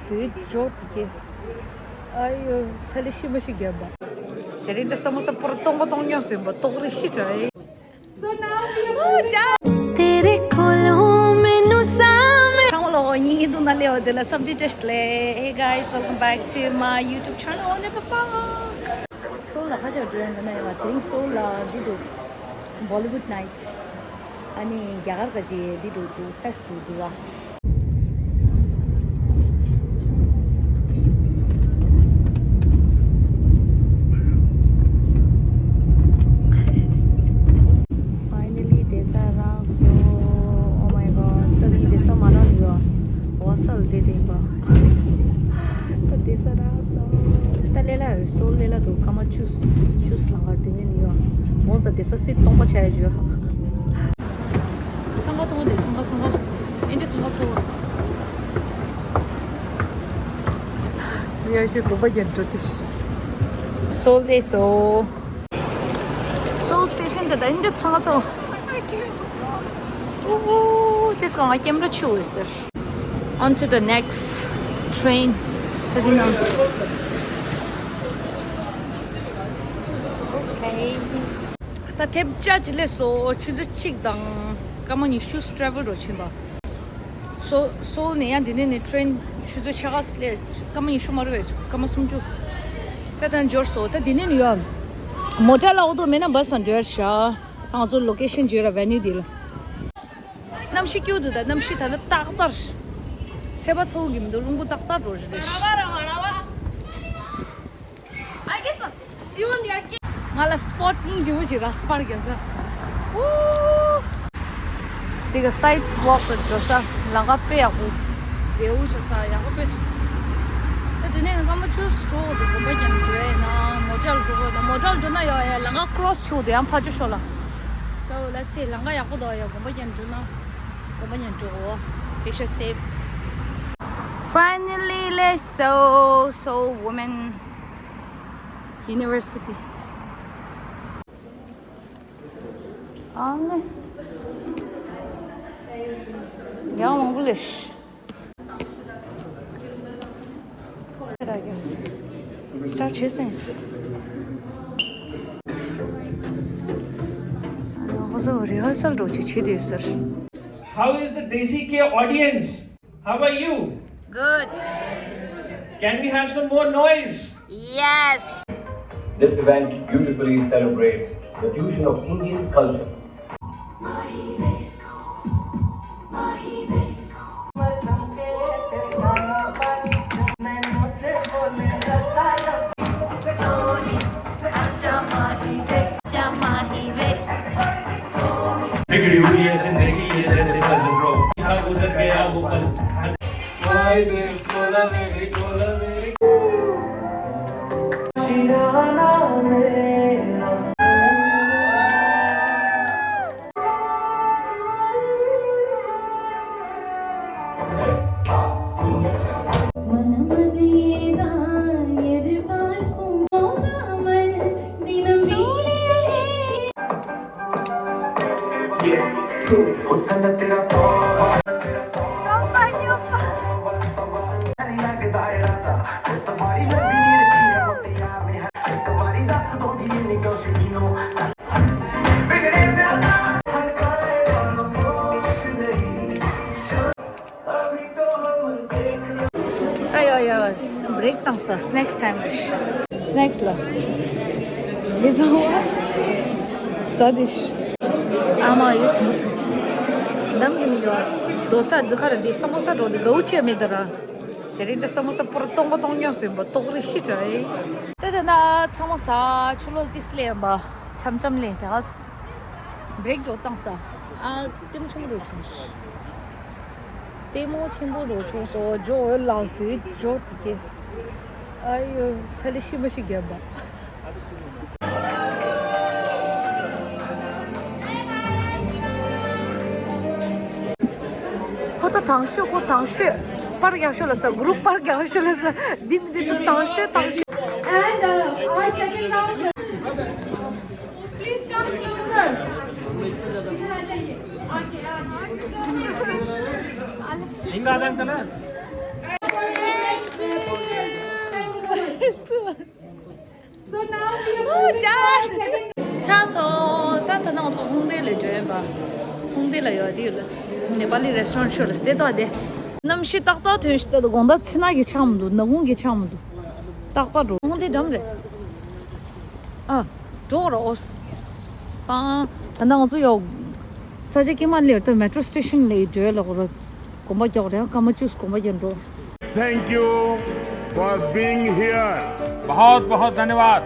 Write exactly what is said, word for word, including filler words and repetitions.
སུའི་འཇོག་དེ་གི། ཨ་ཡོ། ཆ་ལེ་ཤི་མ་ཤི་རྒྱབ་པ། དེ་རིང་འདི་ས་མོ་ས་པོར་སྟོང་པ་སྟོང་ཉོག་ཟིན་པ་ལྟོགས་རི་ཤི་དྲགས། So now we are moving. तेरे कोलों मैनू सामे। ཚང་མ་ལ་ཉིན་ཡིན་དུ་ན་ལེའོ་དེ་ལ་འཚམས་འདྲི་བཀྲ་ཤིས་བདེ་ལེགས། Hey guys, welcome back to my YouTube channel, Nipa Vlog. སོལ་ལ་ཁ་ཆག་འགྲོ་ཡ་འདི་ན་ཡོད། དེ་རིང་སོལ་ལ་འདི་འདུག Bollywood night. ཨ་ནི་རྒྱ་གར་ག་ཅི་འདི་འདུག་འདུག་ཕེ་སི་ཊིབ་འདུག་ར། Finally བསྡད་ས་རག་སོང་། Oh my god, རྩ་བའི་བསྡད་ས་མ་རག་ནི་ཡོད། འོ་ས་ལ་བསྡད་བསྡད་པ། ད་བསྡད་ས་རག་སོང་། ད་ལེ་ལ་ཡོད། སོལ་ལེ་ལ་འདུག་སྐར་མ་བཅུ། བཅུ་ལ་ངར་དེ་ནས་ནི་ཡོད། འོ་ཙ་བསྡད་ས་སི་སྟོང་པ་ཆགས་ཡ་ཅིག་ཡོད། འཚང་ཁ་ཐོང་དེ། འཚང་ཁ། འཚང་ཁ། ཨེ་འདྲ་འཚང་ཁ་ཚོ། ཡ་ཅིག་དགོན་པ་རྒྱབ་འགྲོ་དེ། སོལ་ལེ་སོ། སོལ་སི་ཊེ་ཤན་དེ་ད་ཨེ་འདྲ་འཚང་ཁ་ཚོ། ཨུ་ཨུ། དེ་སྐོར་ང་ཀེམ་ར་ཆུ་ཡོད་ཟེར། On to the next train. ད་འདི་ནང་། Okay. ད་ཐེབས་ཆ་ཅི་ལས་སོ། ཆུ་ཚོད་གཅིག་དང་སྐར་མ་ཉི་ཤུ་ཊེ་རེ་ཝལ་རོ་ཕྱིན་པ། སོ་སོལ་ནས་ཡང་འདི་ནས་ནི་ཊེ་རེན་ཆུ་ཚོད་ཕྱེད་ཀ་ལས་སྐར་མ་ཉི་ཤུ་མ་རེད་པས། སྐར་མ་སུམ་ཅུ། ད་ད་འབྱོར་སོ། ད་འདི་ནས་ནི་ཡོད། མོ་ཊལ་ལ་འོ་དོ་མེད་ན་བྷ་སི་དང་འགྲོ་ཡ་ཤག་ད་ང་ཚོ་ལོ་ཀེ་ཤན་བརྗོད་ར་ཝེ་ནིའུ་འདི་ལ། གནམ་གཤིས་སྐྱིད་འདུག་ད་གནམ་གཤིས་ད་ལྟ་ཏག་ཏག་ཚད་པ་ཚ་བོ་གི་མི་འདུག་རླུང་བུ་ཏག་ཏག་འགྲོ་རེད། ང་ལ་སི་པོཊ་སྙིང་རྗེ་པོ་ཅིག་རག་སོང་། པར་རྒྱག་ས། ཨུ། དེ་ག་སའིཌ་ཝོག་གི་འགྲོ་ས། ལམ་ཁ་དཔེ་ཡག་པོ། བདེ་བོ་ཆགས་ས་ཡག་པོ་དཔེ་འདུག་ད་དེ་ནས་སྐར་མ་བཅུ་འགྲོ་འོ་དེ་དགོན་པ་རྒྱབ་འགྲོ་ཡ་ཡིན་ན། མོ་ཊལ་འགྲོ་དགོས་ན་མོ་ཊལ་འགྲོ་ན་ཡོད་ཡ། ལམ་ཁ་ཁོ་རོ་སི་ཆུ་དེ་ཡང་ཕར་ཕྱོགས་ཤོག་ལ། So let's see. ལམ་ཁ་ཡག་པོ་འདུག་ཡ། དགོན་པ་རྒྱབ་འགྲོ་ན། དགོན་པ་རྒྱབ་འགྲོ་འོ། Wish you safe. Finally, let's so so women university. ཨ་ནི། ཡང་མང་པོ་ལས། I guess. སི་ཊཱར་ཊི་བྱས་ཟིན། ཨ་ནི་ཁོ་ཚོ་རི་ཧར་སལ་འདྲ་བོ་ཅིག་བྱེད་བསྡད་ཡོད་ཟེར། How is the Desi K audience? How are you? Good. Can we have some more noise? Yes. This event beautifully celebrates the fusion of Indian culture. बिगड़ी हुई है जिंदगी ये जैसे पजल रो। था गुजर गया वो पल। हाय देश कोला मेरे कोला मेरे। ད་ཡ་ཡ། བྷི་རེག་བཏང་ས། སི་ནེག་སི་ཊའིམ་རེད། སི་ནེག་སི་ལ། མི་ཚང་མ་ཟ་དེ། ཨ་མ་ཡོད་སི་མོ་ཆུང་། འདམ་གྱི་མི་ཡོད། རྡོ་ས་འདི་ག་རེ་འདི་ས་མོ་ས་འགྲོ་འདི་དགའ་བོ་ཅི་ཡང་མེད་ད་ར། དེ་རིང་འདི་ས་མོ་ས་པོར་སྟོང་པ་སྟོང་ཉོག་ཟིན་པ་ལྟོགས་རི་ཤི་དྲགས། ད་ད་ད་ཚང་མ་ཟ། ཆུ་ལོག་ཏིས་ལེན་པ། འཆམ་འཆམ་ལེན་དེ་ག་བྷི་རེག་འགྲོ་བཏང་ས། ཨ་ལྟད་མོ་ཆེན་པོ་འགྲོ་བྱུང་། ལྟད་མོ་ཆེན་པོ་རུ་བྱུང་སོང་། ཇོ་འོད་ལགས་སུ་ཇོ་དེ་གས། ཨ་ཡོ། ཆ་ལེ་ཤི་མ་ཤི་རྒྱབ་པ། ཁོ་ད་དང་ཤོས། ཁོ་དང་ཤོས། པར་རྒྱག་ཤོས་ལ་ས། གུ་རུབ་པར་རྒྱག་ཤོས་ལ་ས། འདི་མི་འདི་དང་ཤོས་དང་ཤོས། And uh, our second round. Please come closer. इधर आ जाइए। आगे, आगे। ཆགས་སོང་། ད་ད་ནང་ཚོ་ཧུང་ཏེ་ལ་འགྲོ་ཡིན་པ། ཧུང་ཏེ་ལ་ཡོད་དེ་ལ་ནེ་པ་ལི་རེ་སི་ཊོ་རན་ཤོ་ལ་སྟེ་ཏོ་དེ། གནམ་གཤིས་ཏག་ཏག་ཐོན་ཤི་ཏོ་དགོང་དག་ཚེ་ན་གི་ཆགས་མི་འདུག་ནག་ཁུང་གི་ཆགས་མི་འདུག་ཏག་ཏག་འགྲོ་ཧུང་ཏེ་འགྲམ་རེད། ཨ། འགྲོ་རོགས། པང་། ད་ནང་ཚོ་ཡོད། ས་ཆ་ཀྱི་མ་ལེར་ཏོ་མེ་ཊོ་སི་ཊེ་ཤན་ལ་འགྲོ་ལ་གོ་རོ། གོམ་པ་མགྱོགས་རེད། སྐར་མ་བཅུ་གོམ་པ་རྒྱག་འགྲོ། Thank you for being here. बहुत बहुत धन्यवाद।